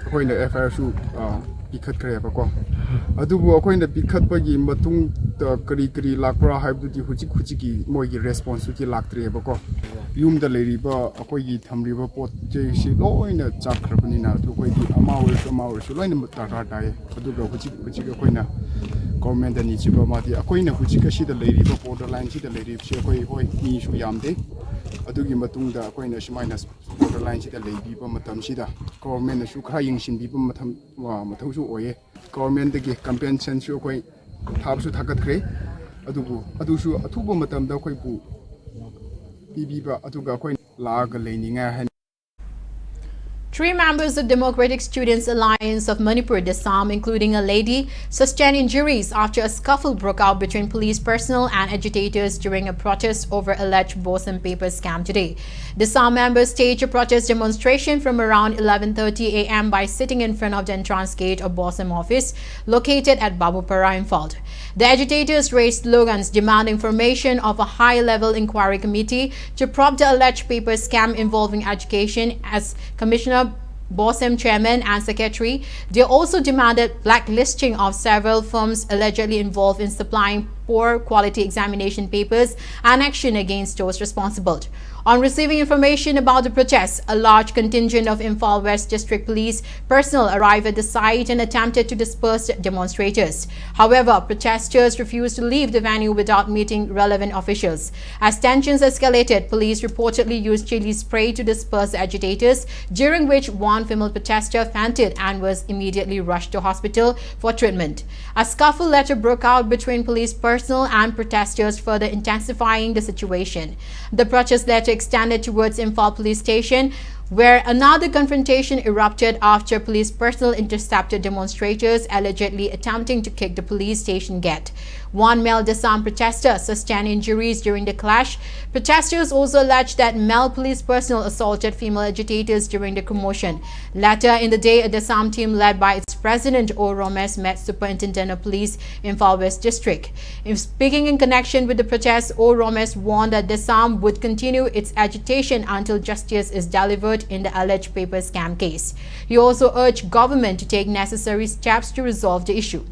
ꯑꯩꯈꯣꯏꯅ ꯑꯦꯐ ꯑꯥꯏ ꯑꯥꯔꯁꯨ ꯄꯤꯈꯠꯈ꯭ꯔꯦꯕꯀꯣ꯫ ꯑꯗꯨꯕꯨ ꯑꯩꯈꯣꯏꯅ ꯄꯤꯈꯠꯄꯒꯤ ꯃꯇꯨꯡꯗ ꯀꯔꯤ ꯀꯔꯤ ꯂꯥꯛꯄ꯭ꯔꯥ ꯍꯥꯏꯕꯗꯨꯗꯤ ꯍꯧꯖꯤꯛ ꯍꯧꯖꯤꯛꯀꯤ ꯃꯣꯏꯒꯤ ꯔꯦꯁꯄꯣꯟꯁꯇꯨꯗꯤ ꯂꯥꯛꯇ꯭ꯔꯦꯕꯀꯣ꯫ ꯌꯨꯝꯗ ꯂꯩꯔꯤꯕ ꯑꯩꯈꯣꯏꯒꯤ ꯊꯝꯂꯤꯕ ꯄꯣꯠ ꯆꯩꯁꯤ ꯂꯣꯏꯅ ꯆꯥꯛꯈ꯭ꯔꯕꯅꯤꯅ, ꯑꯗꯨ ꯑꯩꯈꯣꯏꯗꯤ ꯑꯃ ꯑꯣꯏꯔꯁꯨ ꯑꯃ ꯑꯣꯏꯔꯁꯨ ꯂꯣꯏꯅꯃꯛ ꯗꯔꯀꯥꯔ ꯇꯥꯏꯌꯦ꯫ ꯑꯗꯨꯒ ꯍꯧꯖꯤꯛ ꯍꯧꯖꯤꯛ ꯑꯩꯈꯣꯏꯅ ꯒꯣꯔꯃꯦꯟꯗ ꯅꯤꯡꯁꯤꯡꯕ ꯑꯃꯗꯤ, ꯑꯩꯈꯣꯏꯅ ꯍꯧꯖꯤꯛ ꯑꯁꯤꯗ ꯂꯩꯔꯤꯕ ꯕꯣꯔꯗꯔ ꯂꯥꯏꯟꯁꯤꯗ ꯂꯩꯔꯤꯕꯁꯦ ꯑꯩꯈꯣꯏ, ꯍꯣꯏ, ꯃꯤꯁꯨ ꯌꯥꯝꯗꯦ꯫ ꯑꯗꯨꯒꯤ ꯃꯇꯨꯡꯗ ꯑꯩꯈꯣꯏꯅ ꯁꯨꯃꯥꯏꯅ ꯕꯣꯔꯗꯔ ꯂꯥꯏꯟꯁꯤꯗ ꯂꯩꯕꯤꯕ ꯃꯇꯝꯁꯤꯗ ꯒꯣꯔꯃꯦꯟꯅꯁꯨ ꯈꯔ ꯌꯦꯡꯁꯤꯟꯕꯤꯕ ꯃꯊꯧ, ꯃꯊꯧꯁꯨ ꯑꯣꯏꯌꯦ꯫ ꯒꯣꯔꯃꯦꯟꯗꯒꯤ ꯀꯝꯄꯦꯟꯁꯟꯁꯨ ꯑꯩꯈꯣꯏ ꯊꯥꯕꯁꯨ ꯊꯥꯒꯠꯈ꯭ꯔꯦ꯫ ꯑꯗꯨꯕꯨ ꯑꯗꯨꯁꯨ ꯑꯊꯨꯕ ꯃꯇꯝꯗ ꯑꯩꯈꯣꯏꯕꯨ ꯄꯤꯕꯤꯕ, ꯑꯗꯨꯒ ꯑꯩꯈꯣꯏ ꯂꯥꯛꯑꯒ ꯂꯩꯅꯤꯡꯉꯥꯏ ꯍꯥꯏꯅ Three members of Democratic Students Alliance of Manipur, DESAM, including a lady, sustained injuries after a scuffle broke out between police personnel and agitators during a protest over alleged BOSEM paper scam today. DESAM members staged a protest demonstration from around eleven thirty a m by sitting in front of the entrance gate of BOSEM office located at Babupara, Imphal. The agitators raised slogans demanding formation of a high-level inquiry committee to probe the alleged paper scam involving education, as Commissioner BOSEM chairman and secretary. They also demanded blacklisting of several firms allegedly involved in supplying poor quality examination papers and action against those responsible. On receiving information about the protests, a large contingent of Imphal West District Police personnel arrived at the site and attempted to disperse demonstrators. However, protesters refused to leave the venue without meeting relevant officials. As tensions escalated, police reportedly used chili spray to disperse the agitators, during which one female protester fainted and was immediately rushed to hospital for treatment. A scuffle later broke out between police personnel and protesters, further intensifying the situation. The protest later extended towards Imphal Police Station, where another confrontation erupted after police personnel intercepted demonstrators allegedly attempting to kick the police station gate. One male Desam protester sustained injuries during the clash. Protesters also alleged that male police personnel assaulted female agitators during the commotion. Later in the day, a Desam team led by its president O Romes met Superintendent of Police, Imphal West District. In speaking in connection with the protest, O Romes warned that Desam would continue its agitation until justice is delivered in the alleged paper scam case. He also urged government to take necessary steps to resolve the issue.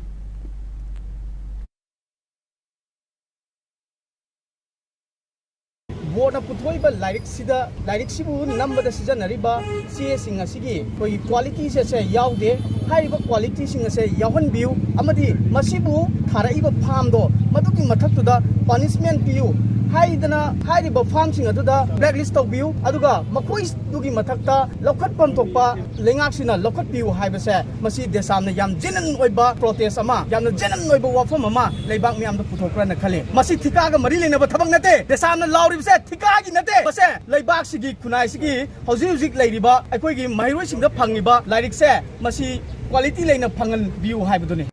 ꯕꯣꯔꯗꯅ ꯄꯨꯊꯣꯛꯏꯕ ꯂꯥꯏꯔꯤꯛꯁꯤꯗ, ꯂꯥꯏꯔꯤꯛꯁꯤꯕꯨ ꯅꯝꯕꯗ ꯁꯤꯖꯤꯟꯅꯔꯤꯕ ꯆꯦꯁꯤꯡ ꯑꯁꯤꯒꯤ ꯑꯩꯈꯣꯏꯒꯤ ꯀ꯭ꯋꯥꯂꯤꯇꯤꯁꯦ ꯑꯁꯦ ꯌꯥꯎꯗꯦ꯫ ꯍꯥꯏꯔꯤꯕ ꯀ꯭ꯋꯥꯂꯤꯇꯤꯁꯤꯡ ꯑꯁꯦ ꯌꯥꯎꯍꯟꯕꯤꯌꯨ ꯑꯃꯗꯤ ꯃꯁꯤꯕꯨ ꯊꯥꯔꯛꯏꯕ ꯐꯥꯝꯗꯣ ꯃꯗꯨꯒꯤ ꯃꯊꯛꯇꯨꯗ ꯄꯅꯤꯁꯃꯦꯟ ꯄꯤꯌꯨ ꯍꯥꯏꯗꯅ ꯍꯥꯏꯔꯤꯕ ꯐꯥꯝꯁꯤꯡ ꯑꯗꯨꯗ ꯕ꯭ꯂꯦꯛ ꯂꯤꯁ ꯇꯧꯕꯤꯌꯨ, ꯑꯗꯨꯒ ꯃꯈꯣꯏꯗꯨꯒꯤ ꯃꯊꯛꯇ ꯂꯧꯈꯠꯐꯝ ꯊꯣꯛꯄ ꯂꯩꯉꯥꯛꯁꯤꯅ ꯂꯧꯈꯠꯄꯤꯌꯨ ꯍꯥꯏꯕꯁꯦ, ꯃꯁꯤ ꯗꯦꯁꯥꯝꯅ ꯌꯥꯝ ꯖꯦꯅꯨꯏꯟ ꯑꯣꯏꯕ ꯄ꯭ꯔꯣꯇꯦꯁ ꯑꯃ, ꯌꯥꯝꯅ ꯖꯦꯅꯨꯏꯟ ꯑꯣꯏꯕ ꯋꯥꯐꯝ ꯑꯃ ꯂꯩꯕꯥꯛ ꯃꯤꯌꯥꯝꯗ ꯄꯨꯊꯣꯛꯄ꯭ꯔꯅ ꯈꯜꯂꯤ꯫ ꯃꯁꯤ ꯊꯤꯀꯥꯒ ꯃꯔꯤ ꯂꯩꯅꯕ ꯊꯕꯛ ꯅꯠꯇꯦ꯫ ꯗꯦꯁꯥꯝꯅ ꯂꯥꯎꯔꯤꯕꯁꯦ ꯊꯤꯀꯥꯒꯤ ꯅꯠꯇꯦ꯫ ꯃꯁꯦ ꯂꯩꯕꯥꯛꯁꯤꯒꯤ, ꯈꯨꯟꯅꯥꯏꯁꯤꯒꯤ ꯍꯧꯖꯤꯛ ꯍꯧꯖꯤꯛ ꯂꯩꯔꯤꯕ ꯑꯩꯈꯣꯏꯒꯤ ꯃꯍꯩꯔꯣꯏꯁꯤꯡꯗ ꯐꯪꯉꯤꯕ ꯂꯥꯏꯔꯤꯛꯁꯦ ꯃꯁꯤ ꯀ꯭ꯋꯥꯂꯤꯇꯤ ꯂꯩꯅ ꯐꯪꯍꯟꯕꯤꯌꯨ ꯍꯥꯏꯕꯗꯨꯅꯤ꯫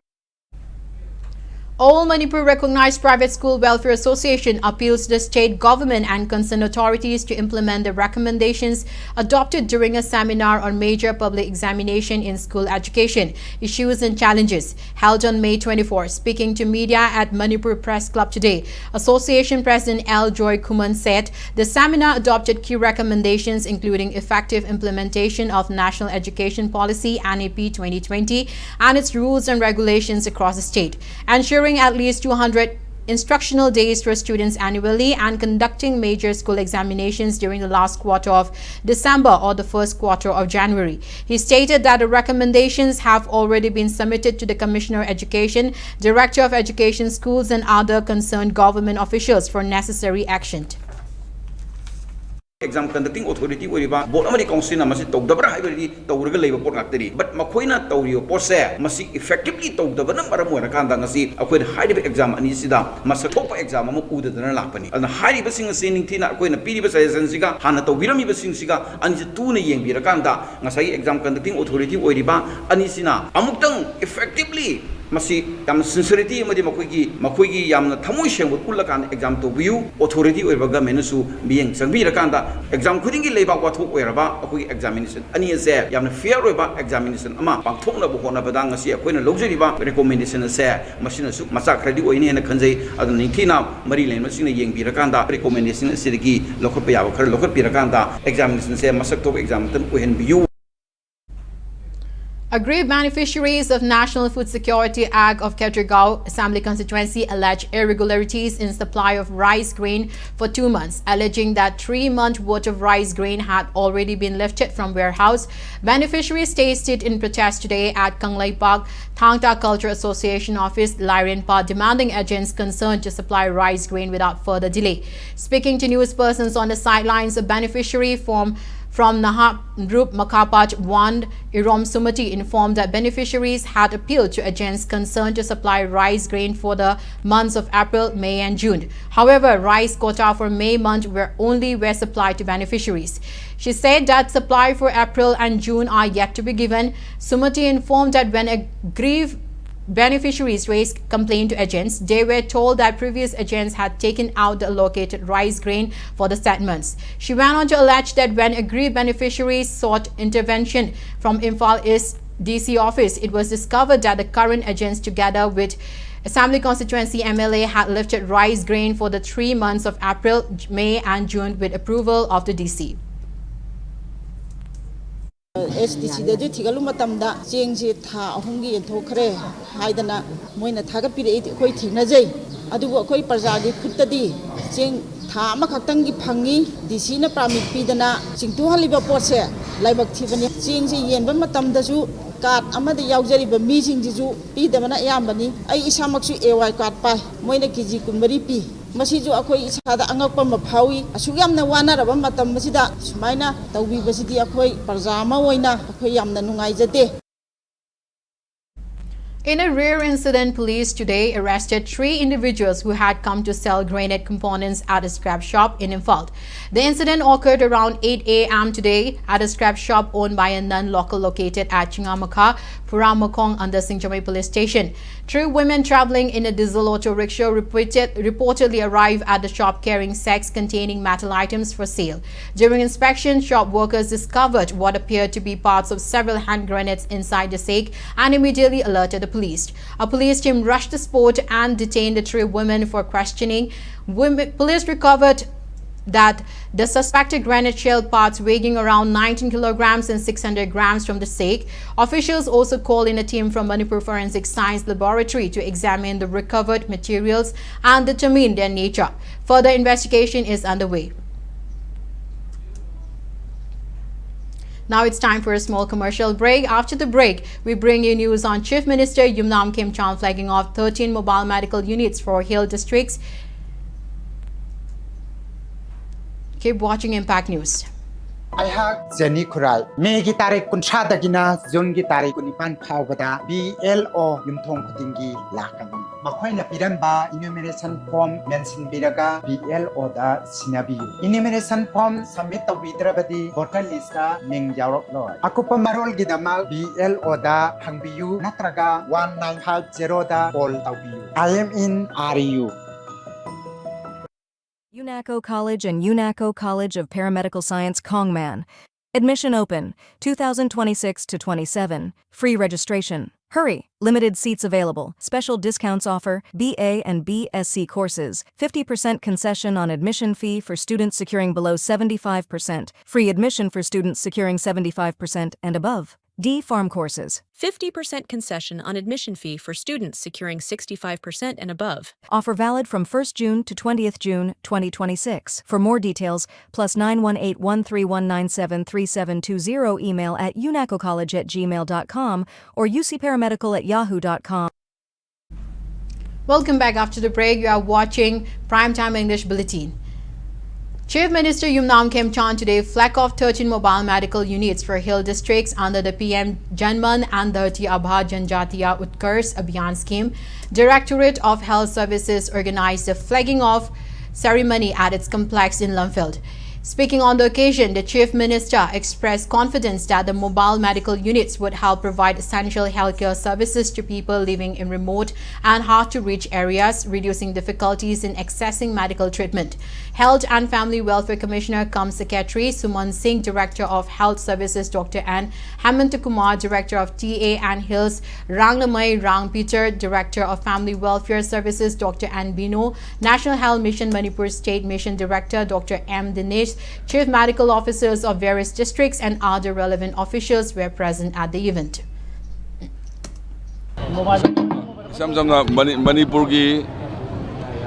All Manipur Recognized Private School Welfare Association appeals to the state government and concerned authorities to implement the recommendations adopted during a seminar on major public examination in school education, issues and challenges, held on May twenty-four. Speaking to media at Manipur Press Club today, Association President L Joy Khuman said the seminar adopted key recommendations, including effective implementation of National Education Policy, N E P twenty twenty, and its rules and regulations across the state, ensuring at least two hundred instructional days for students annually, and conducting major school examinations during the last quarter of December or the first quarter of January. He stated that the recommendations have already been submitted to the Commissioner of Education, Director of Education, schools, and other concerned government officials for necessary action. Exam conducting authority ꯑꯣꯏꯔꯤꯕ board ꯑꯃꯗꯤ councilꯅ ꯃꯁꯤ ꯇꯧꯗꯕ꯭ꯔꯥ ꯍꯥꯏꯕꯗꯤ ꯇꯧꯔꯒ ꯂꯩꯕ ꯄꯣꯠ ꯉꯥꯛꯇꯅꯤ꯫ But ꯃꯈꯣꯏꯅ ꯇꯧꯔꯤꯕ ꯄꯣꯠꯁꯦ ꯃꯁꯤ effectively ꯇꯧꯗꯕꯅ ꯃꯔꯝ ꯑꯣꯏꯔꯀꯥꯟꯗ ꯉꯁꯤ ꯑꯩꯈꯣꯏꯅ ꯍꯥꯏꯔꯤꯕ exam ꯑꯅꯤꯁꯤꯗ ꯃꯁꯛ ꯊꯣꯛꯄ exam ꯑꯃ ꯎꯗꯗꯅ ꯂꯥꯛꯄꯅꯤ꯫ ꯑꯗꯨꯅ ꯍꯥꯏꯔꯤꯕꯁꯤꯡ ꯑꯁꯤ ꯅꯤꯡꯊꯤꯅ ꯑꯩꯈꯣꯏꯅ ꯄꯤꯔꯤꯕ suggestionꯁꯤꯒ ꯍꯥꯟꯅ ꯇꯧꯕꯤꯔꯝꯃꯤꯕꯁꯤꯡꯁꯤꯒ ꯑꯅꯤꯁꯤ ꯇꯨꯅ ꯌꯦꯡꯕꯤꯔꯀꯥꯟꯗ ꯉꯁꯥꯏꯒꯤ exam conducting authority ꯑꯣꯏꯔꯤꯕ ꯑꯅꯤꯁꯤꯅ ꯑꯃꯨꯛꯇꯪ effectively ꯃꯁꯤ ꯌꯥꯝꯅ sincerity ꯑꯃꯗꯤ ꯃꯈꯣꯏꯒꯤ ꯃꯈꯣꯏꯒꯤ ꯌꯥꯝꯅ ꯊꯃꯣꯏ ꯁꯦꯡꯕ ꯎꯠꯂꯀꯥꯟꯗ exam ꯇꯧꯕꯤꯌꯨ꯫ Authority ꯑꯣꯏꯕ governmentꯅꯁꯨ ꯃꯤꯠꯌꯦꯡ ꯆꯪꯕꯤꯔꯀꯥꯟꯗ exam ꯈꯨꯗꯤꯡꯒꯤ ꯂꯩꯕꯥꯛ ꯋꯥꯊꯣꯛ ꯑꯣꯏꯔꯕ ꯑꯩꯈꯣꯏꯒꯤ examination ꯑꯅꯤ ꯑꯁꯦ ꯌꯥꯝꯅ fair ꯑꯣꯏꯕ examination ꯑꯃ ꯄꯥꯡꯊꯣꯛꯅꯕ ꯍꯣꯠꯅꯕꯗ ꯉꯁꯤ ꯑꯩꯈꯣꯏꯅ ꯂꯧꯖꯔꯤꯕ recommendation ꯑꯁꯦ ꯃꯁꯤꯅꯁꯨ ꯃꯆꯥꯛ ꯈꯔꯗꯤ ꯑꯣꯏꯅꯤ ꯍꯥꯏꯅ ꯈꯟꯖꯩ꯫ ꯑꯗꯨꯅ ꯅꯤꯡꯊꯤꯅ ꯃꯔꯤ ꯂꯩꯅꯕꯁꯤꯡꯅ ꯌꯦꯡꯕꯤꯔꯀꯥꯟꯗ recommendation ꯑꯁꯤꯗꯒꯤ ꯂꯧꯈꯠꯄ ꯌꯥꯕ ꯈꯔ ꯂꯧꯈꯠꯄꯤꯔꯀꯥꯟꯗ examinationꯁꯦ ꯃꯁꯛ ꯊꯣꯛꯄ exam ꯑꯃꯇꯪ ꯑꯣꯏꯍꯟꯕꯤꯌꯨ꯫ Aggrieved beneficiaries of National Food Security Act of Ketrigao Assembly Constituency allege irregularities in supply of rice grain for two months, alleging that three month worth of rice grain had already been lifted from warehouse. Beneficiaries stated in protest today at Kangleipak Thangta Culture Association office, Lairenpa, demanding agents concerned to supply rice grain without further delay. Speaking to news persons on the sidelines, a beneficiary from from Nahap Rup Makapat Wand, Irom Sumati, informed that beneficiaries had appealed to agents concerned to supply rice grain for the months of April, May, and June. However, rice quota for May month were only were supplied to beneficiaries. She said that supply for April and June are yet to be given. Sumati informed that when aggrieved beneficiaries raised complaint to agents, they were told that previous agents had taken out the allocated rice grain for the segments. She went on to allege that when aggrieved beneficiaries sought intervention from Imphal East D C office, it was discovered that the current agents, together with Assembly Constituency M L A, had lifted rice grain for the three months of April, May, and June with approval of the D C. S D ꯁꯤꯗꯁꯨ ꯊꯤꯒꯠꯂꯨ ꯃꯇꯝꯗ ꯆꯦꯡꯁꯦ ꯊꯥ ꯑꯍꯨꯝꯒꯤ ꯌꯦꯟꯊꯣꯛꯈ꯭ꯔꯦ ꯍꯥꯏꯗꯅ ꯃꯣꯏꯅ ꯊꯥꯒꯠꯄꯤꯔꯛꯏ, ꯑꯩꯈꯣꯏ ꯊꯦꯡꯅꯖꯩ꯫ ꯑꯗꯨꯕꯨ ꯑꯩꯈꯣꯏ ꯄ꯭ꯔꯖꯥꯒꯤ ꯈꯨꯠꯇꯗꯤ ꯆꯦꯡ ꯊꯥ ꯑꯃꯈꯛꯇꯪꯒꯤ ꯐꯪꯉꯤ꯫ ꯗꯤ ꯁꯤꯅ ꯄꯥꯔꯃꯤꯠ ꯄꯤꯗꯅ ꯆꯤꯡꯊꯣꯛꯍꯜꯂꯤꯕ ꯄꯣꯠꯁꯦ ꯂꯥꯏꯕꯛ ꯊꯤꯕꯅꯤ꯫ ꯆꯦꯡꯁꯦ ꯌꯦꯟꯕ ꯃꯇꯝꯗꯁꯨ ꯀꯥꯔꯠ ꯑꯃꯗ ꯌꯥꯎꯖꯔꯤꯕ ꯃꯤꯁꯤꯡꯁꯤꯁꯨ ꯄꯤꯗꯕꯅ ꯑꯌꯥꯝꯕꯅꯤ꯫ ꯑꯩ ꯏꯁꯥꯃꯛꯁꯨ ꯑꯦ ꯋꯥꯏ ꯀꯥꯔꯠ ꯄꯥꯏ, ꯃꯣꯏꯅ ꯀꯦ ꯖꯤ ꯀꯨꯟꯃꯔꯤ ꯄꯤ꯫ ꯃꯁꯤꯁꯨ ꯑꯩꯈꯣꯏ ꯏꯁꯥꯗ ꯑꯉꯛꯄ ꯑꯃ ꯐꯥꯎꯏ꯫ ꯑꯁꯨꯛ ꯌꯥꯝꯅ ꯋꯥꯅꯔꯕ ꯃꯇꯝ ꯑꯁꯤꯗ ꯁꯨꯃꯥꯏꯅ ꯇꯧꯕꯤꯕꯁꯤꯗꯤ ꯑꯩꯈꯣꯏ ꯄ꯭ꯔꯖꯥ ꯑꯃ ꯑꯣꯏꯅ ꯑꯩꯈꯣꯏ ꯌꯥꯝꯅ ꯅꯨꯡꯉꯥꯏꯖꯗꯦ꯫ In a rare incident, police today arrested three individuals who had come to sell grenade components at a scrap shop in Imphal. The incident occurred around eight a m today at a scrap shop owned by a non-local located at Chingamakha, Puramakhong under Singjamei Police Station. Three women traveling in a diesel auto rickshaw reported, reportedly arrived at the shop carrying sacks containing metal items for sale. During inspection, shop workers discovered what appeared to be parts of several hand grenades inside the sack and immediately alerted the police. A police team rushed the spot and detained the three women for questioning. Women, police recovered that the suspected grenade shell parts weighing around nineteen kilograms and six hundred grams from the sack. Officials also called in a team from Manipur Forensic Science Laboratory to examine the recovered materials and determine their nature. Further investigation is underway. Now it's time for a small commercial break. After the break, we bring you news on Chief Minister Yumnam Khemchand flagging off thirteen mobile medical units for hill districts. Keep watching Impact News. ꯑꯩꯍꯥꯛ ꯖꯦꯅꯤ ꯈꯨꯔꯥꯏ꯫ ꯃꯦꯒꯤ ꯇꯥꯔꯤꯛ ꯀꯨꯟꯊ꯭ꯔꯥꯗꯒꯤꯅ ꯖꯨꯟꯒꯤ ꯇꯥꯔꯤꯛ ꯀꯨꯟꯅꯤꯄꯥꯟ ꯐꯥꯎꯕꯗ ꯕꯤ ꯑꯦꯜ ꯑꯣ ꯌꯨꯝꯊꯣꯡ ꯈꯨꯗꯤꯡꯒꯤ ꯂꯥꯛꯀꯅꯤ꯫ ꯃꯈꯣꯏꯅ ꯄꯤꯔꯝꯕ ꯏꯅꯨꯃꯦꯔꯦꯁꯟ ꯐꯣꯔꯝ ꯃꯦꯟꯁꯤꯟꯕꯤꯔꯒ ꯕꯤ ꯑꯦꯜ ꯑꯣꯗ ꯁꯤꯟꯅꯕꯤꯌꯨ꯫ ꯏꯅꯨꯃꯦꯔꯦꯁꯟ ꯐꯣꯔꯝ ꯁꯕꯃꯤꯠ ꯇꯧꯕꯤꯗ꯭ꯔꯕꯗꯤ ꯚꯣꯇꯔ ꯂꯤꯁꯇ ꯃꯤꯡ ꯌꯥꯎꯔꯛꯂꯣꯏ꯫ ꯑꯀꯨꯞꯄ ꯃꯔꯣꯜꯒꯤꯗꯃꯛ ꯕꯤ ꯑꯦꯜ ꯑꯣꯗ ꯍꯪꯕꯤꯌꯨ ꯅꯠꯇ꯭ꯔꯒ ꯋꯥꯟ ꯅꯥꯏꯟ ꯐꯥꯏꯚ ꯖꯦꯔꯣꯗ ꯀꯣꯜ ꯇꯧꯕꯤꯌꯨ꯫ I am in R U. UNACO College and UNACO College of Paramedical Science Kongman. Admission open two thousand twenty-six to twenty-seven. Free registration. Hurry! Limited seats available. Special discounts offer B A and B S C courses. fifty percent concession on admission fee for students securing below seventy-five percent. Free admission for students securing seventy-five percent and above. D Pharm courses. fifty percent concession on admission fee for students securing sixty-five percent and above. Offer valid from first June to twentieth June twenty twenty-six. For more details, plus nine one eight one three one nine seven three seven two zero, email at unacocollege at gmail dot com or ucparamedical at yahoo dot com. Welcome back after the break. You are watching Primetime English Bulletin. Chief Minister Yumnam Khemchand today flag off thirteen mobile medical units for hill districts under the P M Janman and Dharti Aaba Janjatiya Utkarsh Abhiyan scheme. Directorate of Health Services organized the flagging off ceremony at its complex in Lumfield. Speaking on the occasion, the Chief Minister expressed confidence that the mobile medical units would help provide essential healthcare services to people living in remote and hard to reach areas, reducing difficulties in accessing medical treatment. Health and Family Welfare Commissioner cum Secretary Suman Singh, Director of Health Services Doctor N Hemanta Kumar, Director of T A and Hills Ranglamai Rang Peter, Director of Family Welfare Services Doctor N Bino, National Health Mission Manipur State Mission Director Doctor M Dinesh, Chief Medical Officers of various districts, and other relevant officials were present at the event. ꯏꯁꯝ ꯁꯝꯅ ꯃꯅꯤ ꯃꯅꯤꯄꯨꯔꯒꯤ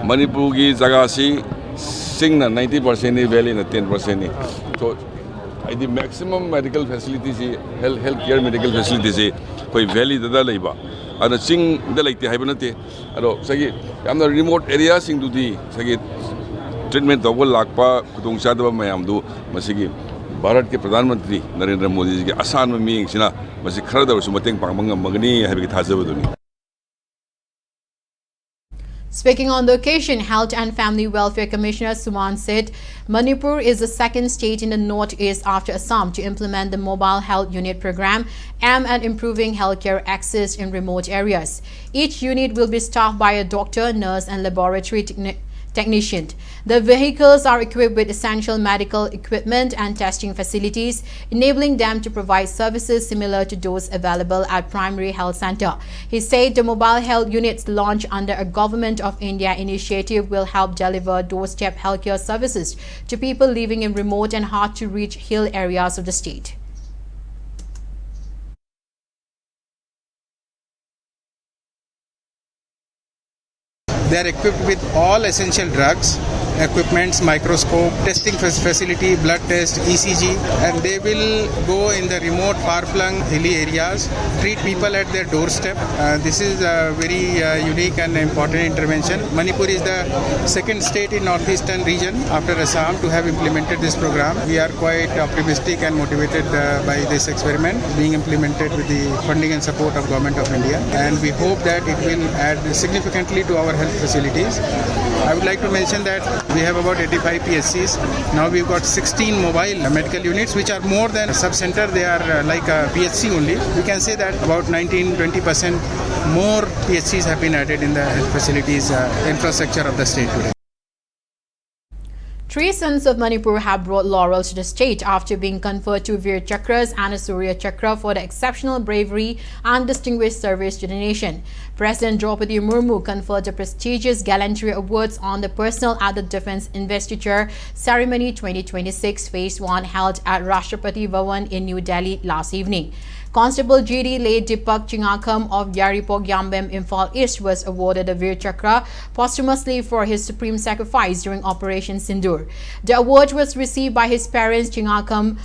ꯃꯅꯤꯄꯨꯔꯒꯤ ꯖꯒꯥꯁꯤ ꯆꯤꯡꯅ ꯅꯥꯏꯟꯇꯤ ꯄꯥꯔꯁꯦꯟꯅꯤ, ꯚꯦꯂꯤꯅ ꯇꯦꯟ ꯄꯥꯔꯁꯦꯟꯅꯤ꯫ ꯁꯣ ꯍꯥꯏꯗꯤ ꯃꯦꯛꯁꯤꯃꯝ ꯃꯦꯗꯤꯀꯦꯜ ꯐꯦꯁꯤꯂꯤꯇꯤꯁꯤ, ꯍꯦꯜ ꯍꯦꯜꯊ ꯀꯤꯌꯔ ꯃꯦꯗꯤꯀꯦꯜ ꯐꯦꯁꯤꯂꯤꯇꯤꯁꯤ ꯑꯩꯈꯣꯏ ꯚꯦꯂꯤꯗꯗ ꯂꯩꯕ, ꯑꯗ ꯆꯤꯡꯗ ꯂꯩꯇꯦ ꯍꯥꯏꯕ ꯅꯠꯇꯦ꯫ ꯑꯗꯣ ꯉꯁꯥꯏꯒꯤ ꯌꯥꯝꯅ ꯔꯤꯃꯣꯠ ꯑꯦꯔꯤꯌꯥꯁꯤꯡꯗꯨꯗꯤ ꯉꯁꯥꯏꯒꯤ ꯇ꯭ꯔꯤꯠꯃꯦꯟ ꯇꯧꯕ ꯂꯥꯛꯄ ꯈꯨꯗꯣꯡꯆꯥꯗꯕ ꯃꯌꯥꯝꯗꯨ ꯃꯁꯤꯒꯤ ꯚꯥꯔꯠꯀꯤ ꯄ꯭ꯔꯙꯥꯟ ꯃꯟꯇ꯭ꯔꯤ ꯅꯔꯦꯟꯗ꯭ꯔ ꯃꯣꯗꯤꯖꯤꯒꯤ ꯑꯁꯥꯟꯕ ꯃꯤꯠꯌꯦꯡꯁꯤꯅ ꯃꯁꯤ ꯈꯔꯗ ꯑꯣꯏꯔꯁꯨ ꯃꯇꯦꯡ ꯄꯥꯡꯕ ꯉꯝꯃꯒꯅꯤ ꯍꯥꯏꯕꯒꯤ ꯊꯥꯖꯕꯗꯨꯅꯤ꯫ Speaking on the occasion, Health and Family Welfare Commissioner Suman said Manipur is the second state in the northeast after Assam to implement the Mobile Health Unit program aimed at improving healthcare access in remote areas. Each unit will be staffed by a doctor, nurse, and laboratory techni- technician. The vehicles are equipped with essential medical equipment and testing facilities, enabling them to provide services similar to those available at primary health center. He said the mobile health units launched under a Government of India initiative will help deliver doorstep healthcare services to people living in remote and hard to reach hill areas of the state. They are equipped with all essential drugs equipments, microscope, testing fac- facility, blood test, E C G, and they will go in the remote, far-flung, hilly areas, treat people at their doorstep. Uh, this is a very uh, unique and important intervention. Manipur is the second state in northeastern region after Assam to have implemented this program. We are quite optimistic and motivated uh, by this experiment being implemented with the funding and support of Government of India, and we hope that it will add significantly to our health facilities. I would like to mention that we have about eighty-five P H Cs. Now we've got sixteen mobile medical units, which are more than a sub-center. They are uh, like a P H C only. We can say that about nineteen, twenty percent more P H Cs have been added in the health facilities uh, infrastructure of the state today. Three sons of Manipur have brought laurels to the state after being conferred two Veer Chakras and a Surya Chakra for the exceptional bravery and distinguished service to the nation. President Draupadi Murmu conferred the prestigious gallantry awards on the personnel at the Defense Investiture Ceremony twenty twenty-six Phase one held at Rashtrapati Bhavan in New Delhi last evening. Constable G D Late Deepak Chingakham of Yairipok Yambem, Imphal East was awarded the Veer Chakra posthumously for his supreme sacrifice during Operation Sindoor. The award was received by his parents Chingakham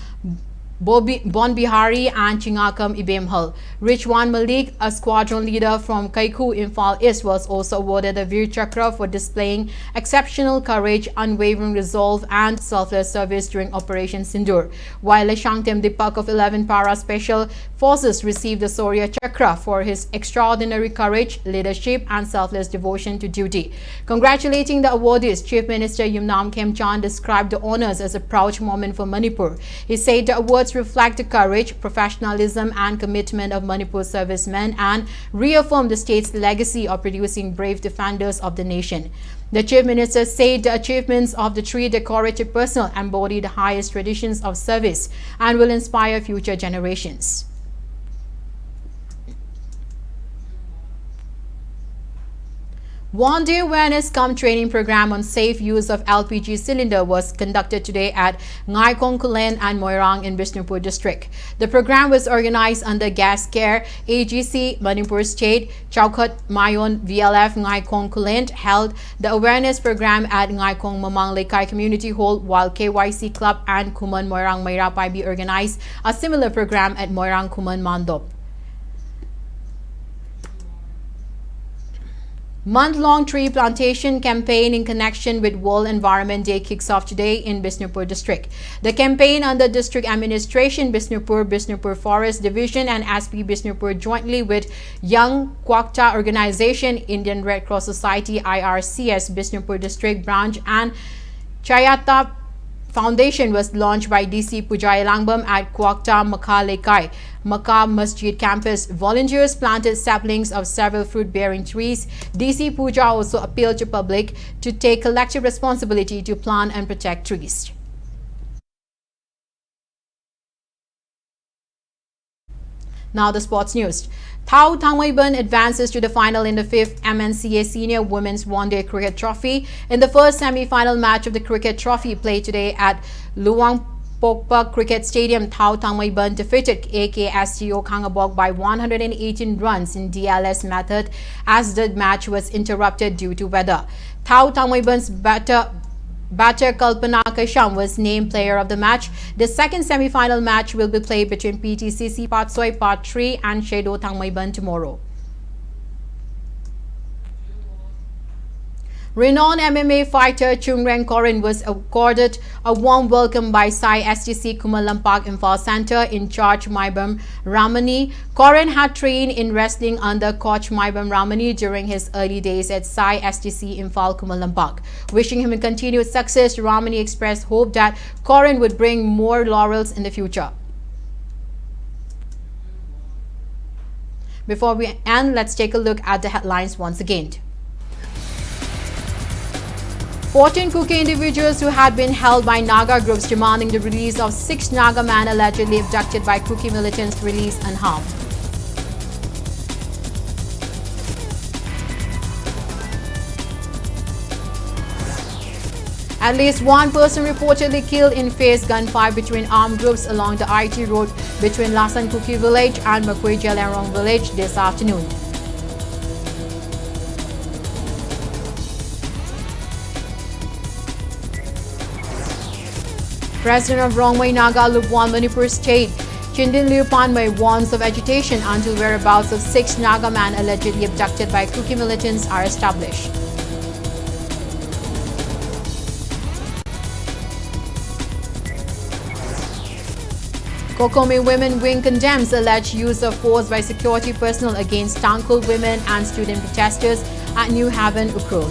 Bobi- Bonbihari and Chingakham Ibemhal. Ridwan Malik, a squadron leader from Kaikhu, Imphal East, was also awarded the Veer Chakra for displaying exceptional courage, unwavering resolve, and selfless service during Operation Sindoor, while Leshangtem Deepak of eleven Para Special Forces received the Saurya Chakra for his extraordinary courage, leadership, and selfless devotion to duty. Congratulating the awardees, Chief Minister Yumnam Khemchand described the honors as a proud moment for Manipur. He said the awards reflect the courage, professionalism, and commitment of Manipur servicemen and reaffirm the state's legacy of producing brave defenders of the nation. The Chief Minister said the achievements of the three decorated personnel embody the highest traditions of service and will inspire future generations. One day awareness cum training program on safe use of L P G cylinder was conducted today at Ngaikhong Khullen and Moirang in Bishnupur district. The program was organized under Gas Care, A G C, Manipur State, Chaukhat Mayon, V L F, Ngaikhong Khullen held the awareness program at Ngaikhong Mamang Leikai Community Hall, while K Y C Club and Khuman Moirang Meira Paibi organized a similar program at Moirang Khuman Mandop. Month-long tree plantation campaign in connection with World Environment Day kicks off today in Bishnupur district. The campaign under District Administration Bishnupur, Bishnupur Forest Division and S P Bishnupur jointly with Young Kwakta Organization, Indian Red Cross Society, I R C S, Bishnupur District Branch and Chayata Foundation was launched by D C Puja Elangbam at Kwakta Makha Leikai, Makha Masjid campus. Volunteers planted saplings of several fruit-bearing trees. D C Puja also appealed to public to take collective responsibility to plant and protect trees. Now the sports news. Thao Thangmeiban advances to the final in the fifth M N C A Senior Women's One-Day Cricket Trophy. In the first semi-final match of the Cricket Trophy played today at Luang Pokpa Cricket Stadium, Thao Thangmeiban defeated A K S T O Khangabok by one hundred eighteen runs in D L S method as the match was interrupted due to weather. Thao Thangmeiban's batter, batter Kalpana Kaisham was named player of the match. The second semi-final match will be played between P T C C Patsoi Part three and Shedo Thangmeiban tomorrow. Renowned M M A fighter Chungrang Korin was accorded a warm welcome by Sai S T C Khuman Lampak Imphal Center in charge Maibam Ramani. Korin had trained in wrestling under coach Maibam Ramani during his early days at Sai S T C Imphal Khuman Lampak. Wishing him continued success, Ramani expressed hope that Korin would bring more laurels in the future. Before we end, let's take a look at the headlines once again. Fourteen Kuki individuals who had been held by Naga groups demanding the release of six Naga men allegedly abducted by Kuki militants released unharmed. At least one person reportedly killed in fierce gunfire between armed groups along the I T road between Lasan Kuki village and Makui Zeliangrong village this afternoon. President of Rongmei Naga Lupwon Manipur State, Chindin Liu Panmei warns of agitation until whereabouts of six Naga men allegedly abducted by Kuki militants are established. Kokomi Women Wing condemns alleged use of force by security personnel against Tangkhul women and student protesters at New Haven, Ukhrul.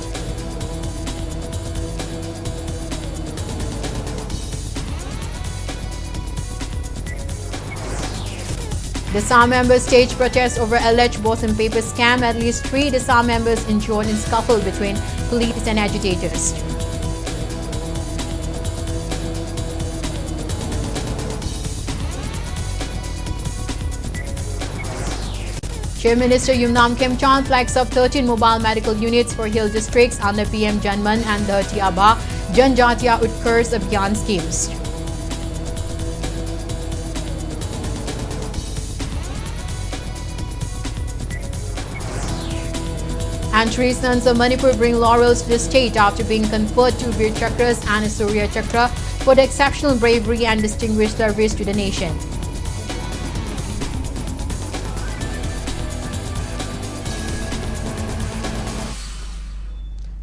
Disa members stage protest over alleged Bosom paper scam. At least three Disa members injured in scuffle between police and agitators. Chief Minister Yumnam Khemchand flags up thirteen mobile medical units for hill districts under P M Janman and Dharti Aaba Janjatiya Utkarsh Abhiyan schemes. And three sons of Manipur bring laurels to the state after being conferred two Veer Chakras and a Surya Chakra for the exceptional bravery and distinguished service to the nation.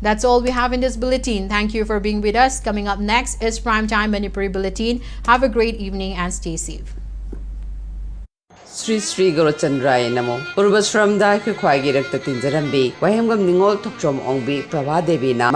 That's all we have in this bulletin. Thank you for being with us. Coming up next is Primetime Manipuri Bulletin. Have a great evening and stay safe. Shri Shri ꯒꯧꯔꯆꯟꯗ꯭ꯔꯥꯌ ꯅꯃꯣ꯫ ꯄꯨꯔꯕꯁ꯭ꯔꯝꯗ ꯑꯩꯈꯣꯏ ꯈ꯭ꯋꯥꯏꯒꯤ ꯔꯛꯇ ꯇꯤꯟꯖꯔꯝꯕꯤ ꯋꯥꯍꯦꯡꯕꯝ ꯅꯤꯉꯣꯜ ꯊꯣꯛꯆꯣꯝ ꯑꯣꯡꯕꯤ ꯄ꯭ꯔꯚꯥ ꯗꯦꯕꯤꯅ